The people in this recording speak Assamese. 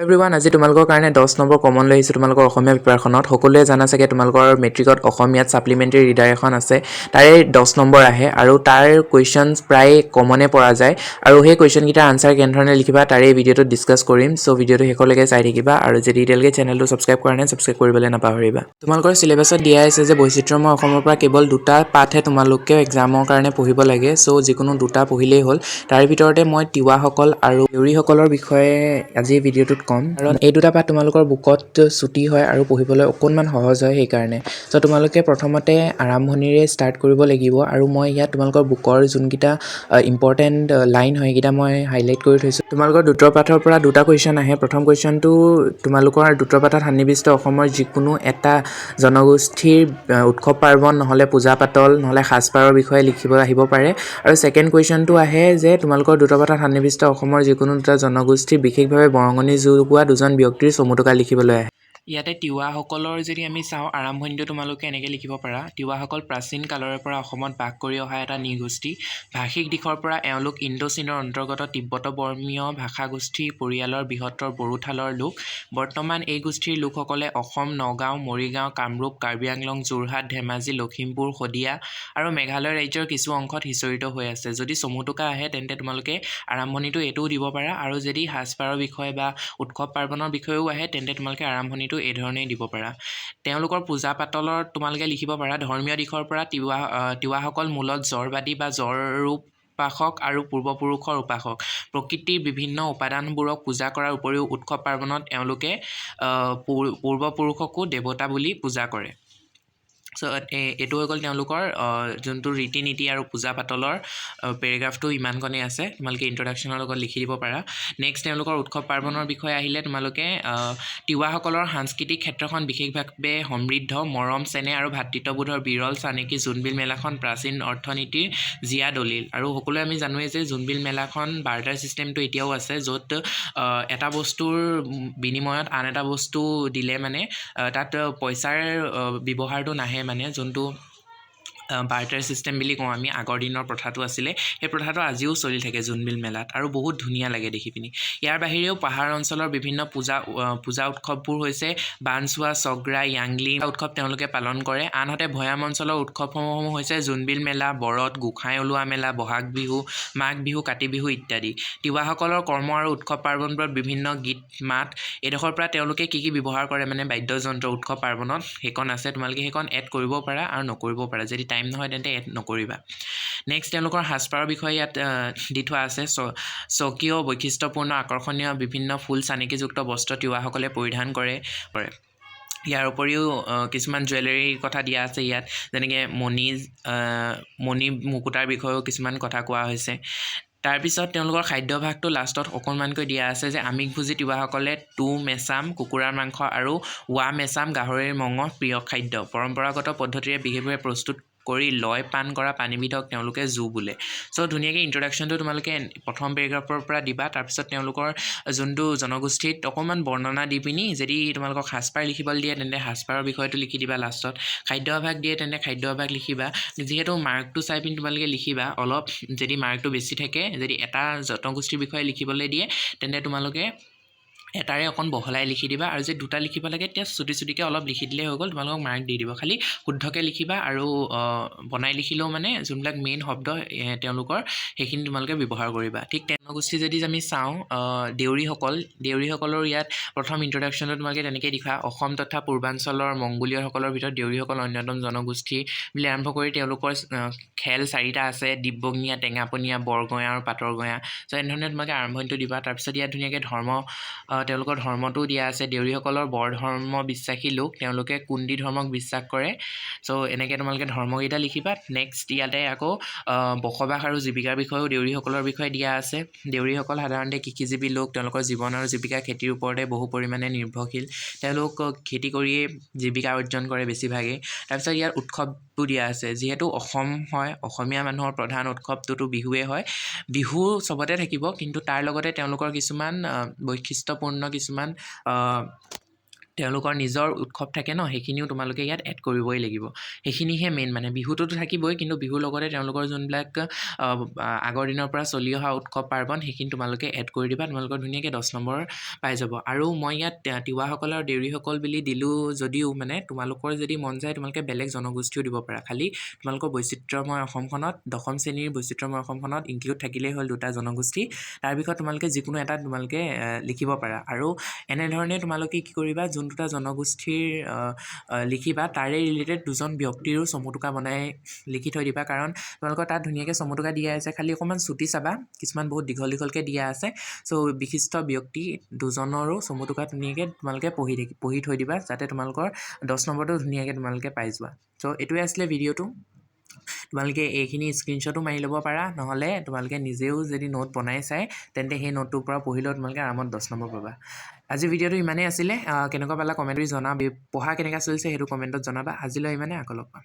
এভৰিৱান, আজি তোমালোকৰ কাৰণে 10 নম্বৰ কমন লৈ আহিছোঁ তোমালোকৰ অসমীয়া পেপাৰখনত। সকলোৱে জানা চাগে, তোমালোকৰ মেট্ৰিকত অসমীয়াত ছাপ্লিমেণ্টেৰী ৰিডাৰ এখন আছে। তাৰে 10 নম্বৰ আহে আৰু তাৰ কুৱেশ্যনছ প্ৰায় কমনে পৰা যায়। আৰু সেই কুৱেশ্যনকেইটাৰ আনচাৰ কেনেধৰণে লিখিবা, তাৰে এই ভিডিঅ'টোত ডিছকাছ কৰিম। চ' ভিডিঅ'টো শেষলৈকে চাই থাকিবা আৰু যদি এতিয়ালৈকে চেনেলটো ছাবস্ক্ৰাইব কৰা নাই, ছাবস্ক্ৰাইব কৰিবলৈ নাপাহৰিবা। তোমালোকৰ চিলেবাছত দিয়া আছে যে বৈচিত্ৰ্যময় অসমৰ পৰা কেৱল দুটা পাঠহে তোমালোকে এক্সামৰ কাৰণে পঢ়িব লাগে। চ' যিকোনো দুটা পঢ়িলেই হ'ল। তাৰ ভিতৰতে মই তিৱাসকল আৰু দেউৰীসকলৰ বিষয়ে আজি এই ভিডিঅ'টোত ক'ম, কাৰণ এই দুটা পাঠ তোমালোকৰ বুকত চুটি হয় আৰু পঢ়িবলৈ অকণমান সহজ হয় সেইকাৰণে। চ' তোমালোকে প্ৰথমতে আৰম্ভণিৰে ষ্টাৰ্ট কৰিব লাগিব আৰু মই ইয়াত তোমালোকৰ বুকৰ যোনকেইটা ইম্পৰ্টেণ্ট লাইন হয়, সেইকেইটা মই হাইলাইট কৰি থৈছোঁ। তোমালোকৰ দ্বিতীয় পাঠৰ পৰা দুটা কুৱেশ্যন আহে। প্ৰথম কুৱেশ্যনটো তোমালোকৰ দ্বিতীয় পাঠত সন্নিৱিষ্ট অসমৰ যিকোনো এটা জনগোষ্ঠীৰ উৎসৱ পাৰ্বণ, নহ'লে পূজা পাতল, নহ'লে সাজপাৰৰ বিষয়ে লিখিব আহিব পাৰে। আৰু ছেকেণ্ড কুৱেশ্যনটো আহে যে তোমালোকৰ দ্বিতীয় পাঠত সন্নিৱিষ্ট অসমৰ যিকোনো দুটা জনগোষ্ঠীৰ বিশেষভাৱে বৰঙণি যোগোৱা দুজন ব্যক্তিৰ চমুটোকা লিখিবলৈ আহে। ইয়াতে তিৱাসকলৰ যদি আমি চাওঁ, আৰম্ভণিটো তোমালোকে এনেকৈ লিখিব পাৰা: তিৱাসকল প্ৰাচীন কালৰে পৰা অসমত বাস কৰি অহা এটা নৃগোষ্ঠী। ভাষিক দিশৰ পৰা এওঁলোক ইণ্ডো চীনৰ অন্তৰ্গত তিব্বত বৰ্মীয় ভাষাগোষ্ঠী পৰিয়ালৰ বৃহত্তৰ বড়োঠালৰ লোক। বৰ্তমান এই গোষ্ঠীৰ লোকসকলে অসম, নগাঁও, মৰিগাঁও, কামৰূপ, কাৰ্বি আংলং, যোৰহাট, ধেমাজি, লখিমপুৰ, শদিয়া আৰু মেঘালয় ৰাজ্যৰ কিছু অংশত সিঁচৰিত হৈ আছে। যদি চমুটোকা আহে, তেন্তে তোমালোকে আৰম্ভণিটো এইটোও দিব পাৰা। আৰু যদি সাজপাৰৰ বিষয়ে বা উৎসৱ পাৰ্বণৰ বিষয়েও আহে, তেন্তে তোমালোকে আৰম্ভণিটো এই ধৰণেই দিব পাৰা। তেওঁলোকৰ পূজা পাতলত তোমালোকে লিখিব পাৰা, ধৰ্মীয় দিশৰ পৰা তিৱাসকল মূলত জড়বাদী বা জড়োপাসক আৰু পূৰ্বপুৰুষৰ উপাসক। প্ৰকৃতিৰ বিভিন্ন উপাদানবোৰক পূজা কৰাৰ উপৰিও উৎসৱ পাৰ্বণত এওঁলোকে পূৰ্বপুৰুষকো দেৱতা বুলি পূজা কৰে। চ' এইটো হৈ গ'ল তেওঁলোকৰ যোনটো ৰীতি নীতি আৰু পূজা পাতলৰ পেৰেগ্ৰাফটো ইমানকণেই আছে। তোমালোকে ইণ্ট্ৰডাকশ্যনৰ লগত লিখি দিব পাৰা। নেক্সট তেওঁলোকৰ উৎসৱ পাৰ্বণৰ বিষয়ে আহিলে তোমালোকে তিৱাসকলৰ সাংস্কৃতিক ক্ষেত্ৰখন বিশেষভাৱে সমৃদ্ধ। মৰম চেনেহ আৰু ভাতৃত্ববোধৰ বিৰল চানেকি জোনবিল মেলাখন প্ৰাচীন অৰ্থনীতিৰ জীয়া দলিল। আৰু সকলোৱে আমি জানোৱেই যে জোনবিল মেলাখন বাৰ্টাৰ ছিষ্টেমটো এতিয়াও আছে, য'ত এটা বস্তুৰ বিনিময়ত আন এটা বস্তু দিলে মানে তাত পইচাৰ ব্যৱহাৰটো নাহে। মানে যোনটো বাৰ্টাৰ ছিষ্টেম বুলি কওঁ আমি, আগৰ দিনৰ প্ৰথাটো আছিলে, সেই প্ৰথাটো আজিও চলি থাকে জোনবিল মেলাত আৰু বহুত ধুনীয়া লাগে দেখি পিনি। ইয়াৰ বাহিৰেও পাহাৰ অঞ্চলৰ বিভিন্ন পূজা পূজা উৎসৱবোৰ হৈছে বানচোৱা, চগ্ৰা, য়াংলি উৎসৱ তেওঁলোকে পালন কৰে। আনহাতে ভৈয়াম অঞ্চলৰ উৎসৱসমূহ হৈছে জোনবিল মেলা, বৰত, গোসাঁই ওলোৱা মেলা, বহাগ বিহু, মাঘ বিহু, কাতি বিহু ইত্যাদি। তিৱাসকলৰ কৰ্ম আৰু উৎসৱ পাৰ্বণবোৰত বিভিন্ন গীত মাত, এইডোখৰ পৰা তেওঁলোকে কি কি ব্যৱহাৰ কৰে, মানে বাদ্যযন্ত্ৰ উৎসৱ পাৰ্বণত, সেইকণ আছে। তোমালোকে সেইকণ এড কৰিব পাৰা আৰু নকৰিব পাৰা। যদি টাইম নহয়, তেন্তে এড নকৰিবা। নেক্সট তেওঁলোকৰ সাজপাৰৰ বিষয়ে ইয়াত দি থোৱা আছে। স্বকীয় বৈশিষ্ট্যপূৰ্ণ আকৰ্ষণীয় বিভিন্ন ফুল চানেকিযুক্ত বস্ত্ৰ তিৱাসকলে পৰিধান কৰে। ইয়াৰ উপৰিও কিছুমান জুৱেলাৰীৰ কথা দিয়া আছে ইয়াত, যেনেকৈ মণি মণি মুকুতাৰ বিষয়েও কিছুমান কথা কোৱা হৈছে। তাৰপিছত তেওঁলোকৰ খাদ্যাভ্যাসটো লাষ্টত অকণমানকৈ দিয়া আছে যে আমিষভোজী তিৱাসকলে টু মেচাম কুকুৰাৰ মাংস আৰু ৱা মেচাম গাহৰিৰ মঙহ প্ৰিয় খাদ্য। পৰম্পৰাগত পদ্ধতিৰে বিশেষভাৱে প্ৰস্তুত কৰি লয় পান কৰা পানীবিধক তেওঁলোকে জু বোলে। চ' ধুনীয়াকৈ ইণ্ট্ৰডাকশ্যনটো তোমালোকে প্ৰথম পেৰেগ্ৰাফৰ পৰা দিবা। তাৰপিছত তেওঁলোকৰ যোনটো জনগোষ্ঠীত অকণমান বৰ্ণনা দি পিনি যদি তোমালোকক সাজপাৰ লিখিবলৈ দিয়ে, তেন্তে সাজপাৰৰ বিষয়টো লিখি দিবা। লাষ্টত খাদ্যাভ্যাস দিয়ে, তেন্তে খাদ্যাভ্যাস লিখিবা। যিহেতু মাৰ্কটো চাই পিনি তোমালোকে লিখিবা অলপ, যদি মাৰ্কটো বেছি থাকে, যদি এটা জনগোষ্ঠীৰ বিষয়ে লিখিবলৈ দিয়ে, তেন্তে তোমালোকে এটাৰে অকণ বহলাই লিখি দিবা। আৰু যদি দুটা লিখিব লাগে, তেতিয়া চুটি চুটিকৈ অলপ লিখি দিলেই হৈ গ'ল, তোমালোকক মাৰ্ক দি দিব। খালি শুদ্ধকৈ লিখিবা আৰু বনাই লিখিলেও মানে যোনবিলাক মেইন শব্দ তেওঁলোকৰ, সেইখিনি তোমালোকে ব্যৱহাৰ কৰিবা। ঠিক জনগোষ্ঠী যদি আমি চাওঁ, দেউৰীসকল, দেউৰীসকলৰ ইয়াত প্ৰথম ইণ্ট্ৰডাকশ্যনত তোমালোকে তেনেকৈ লিখা, অসম তথা পূৰ্বাঞ্চলৰ মংগোলীয়সকলৰ ভিতৰত দেউৰীসকল অন্যতম জনগোষ্ঠী বুলি আৰম্ভ কৰি তেওঁলোকৰ খেল চাৰিটা আছে, দিব্যঙীয়া, টেঙাপনীয়া, বৰগঞা আৰু পাটৰগঞা। চ' এনেধৰণে তোমালোকে আৰম্ভণিটো দিবা। তাৰপিছত ইয়াত ধুনীয়াকৈ ধৰ্ম, তেওঁলোকৰ ধৰ্মটোও দিয়া আছে। দেউৰীসকলৰ বৰ ধৰ্ম বিশ্বাসী লোক, তেওঁলোকে কুন্দি ধৰ্মক বিশ্বাস কৰে। চ' এনেকৈ তোমালোকে ধৰ্মকেইটা লিখিবা। নেক্সট ইয়াতে আকৌ বসবাস আৰু জীৱিকাৰ বিষয়েও দেউৰীসকলৰ বিষয়ে দিয়া আছে। দেউৰীসকল সাধাৰণতে কৃষিজীৱী লোক। তেওঁলোকৰ জীৱন আৰু জীৱিকা খেতিৰ ওপৰতে বহু পৰিমাণে নিৰ্ভৰশীল। তেওঁলোক খেতি কৰিয়েই জীৱিকা অৰ্জন কৰে বেছিভাগেই। তাৰপিছত ইয়াত উৎসৱটো দিয়া আছে। যিহেতু অসম হয়, অসমীয়া মানুহৰ প্ৰধান উৎসৱটোতো বিহুৱেই হয়। বিহু চবতে থাকিব, কিন্তু তাৰ লগতে তেওঁলোকৰ কিছুমান বৈশিষ্ট্যপূৰ্ণ কিছুমান তেওঁলোকৰ নিজৰ উৎসৱ থাকে ন, সেইখিনিও তোমালোকে ইয়াত এড কৰিবই লাগিব। সেইখিনিহে মেইন, মানে বিহুটোতো থাকিবই, কিন্তু বিহুৰ লগতে তেওঁলোকৰ যোনবিলাক আগৰ দিনৰ পৰা চলি অহা উৎসৱ পাৰ্বণ, সেইখিনি তোমালোকে এড কৰি দিবা। তোমালোকৰ ধুনীয়াকৈ 10 নম্বৰ পাই যাব। আৰু মই ইয়াত তিৱাসকল আৰু দেউৰীসকল বুলি দিলোঁ যদিও মানে তোমালোকৰ যদি মন যায়, তোমালোকে বেলেগ জনগোষ্ঠীও দিব পাৰা। খালি তোমালোকৰ বৈচিত্ৰ্যময় অসমখনত, দশম শ্ৰেণীৰ বৈচিত্ৰ্যময় অসমখনত ইনক্লুড থাকিলেই হ'ল দুটা জনগোষ্ঠী। তাৰ বিষয়ে তোমালোকে যিকোনো এটা তোমালোকে লিখিব পাৰা। আৰু এনেধৰণে তোমালোকে কি কৰিবা, যোন দুটা জনগোষ্ঠীৰ লিখিবা, তাৰে ৰিলেটেড দুজন ব্যক্তিৰো চমুটোকা বনাই লিখি থৈ দিবা। কাৰণ তোমালোকৰ তাত ধুনীয়াকৈ চমুটোকা দিয়া আছে, খালি অকণমান চুটি চাবা, কিছুমান বহুত দীঘল দীঘলকৈ দিয়া আছে। চ' বিশিষ্ট ব্যক্তি দুজনৰো চমুটোকা ধুনীয়াকৈ তোমালোকে পঢ়ি থৈ দিবা, যাতে তোমালোকৰ 10 নম্বৰটো ধুনীয়াকৈ তোমালোকে পাই যোৱা। চ' এইটোৱে আছিলে ভিডিঅ'টো। তোমালোকে এইখিনি স্ক্ৰীনশ্বটো মাৰি ল'ব পাৰা, নহ'লে তোমালোকে নিজেও যদি নোট বনাই চাই, তেন্তে সেই নোটটোৰ পৰা পঢ়িলেও তোমালোকে আৰামত 10 নম্বৰ পাবা। আজি ভিডিঅ'টো ইমানেই আছিলে। কেনেকুৱা পালা কমেণ্ট কৰি জনাবা, পঢ়া কেনেকুৱা চলিছে সেইটো কমেণ্টত জনাবা। আজিলৈ ইমানেই, আকৌ লগ পাম।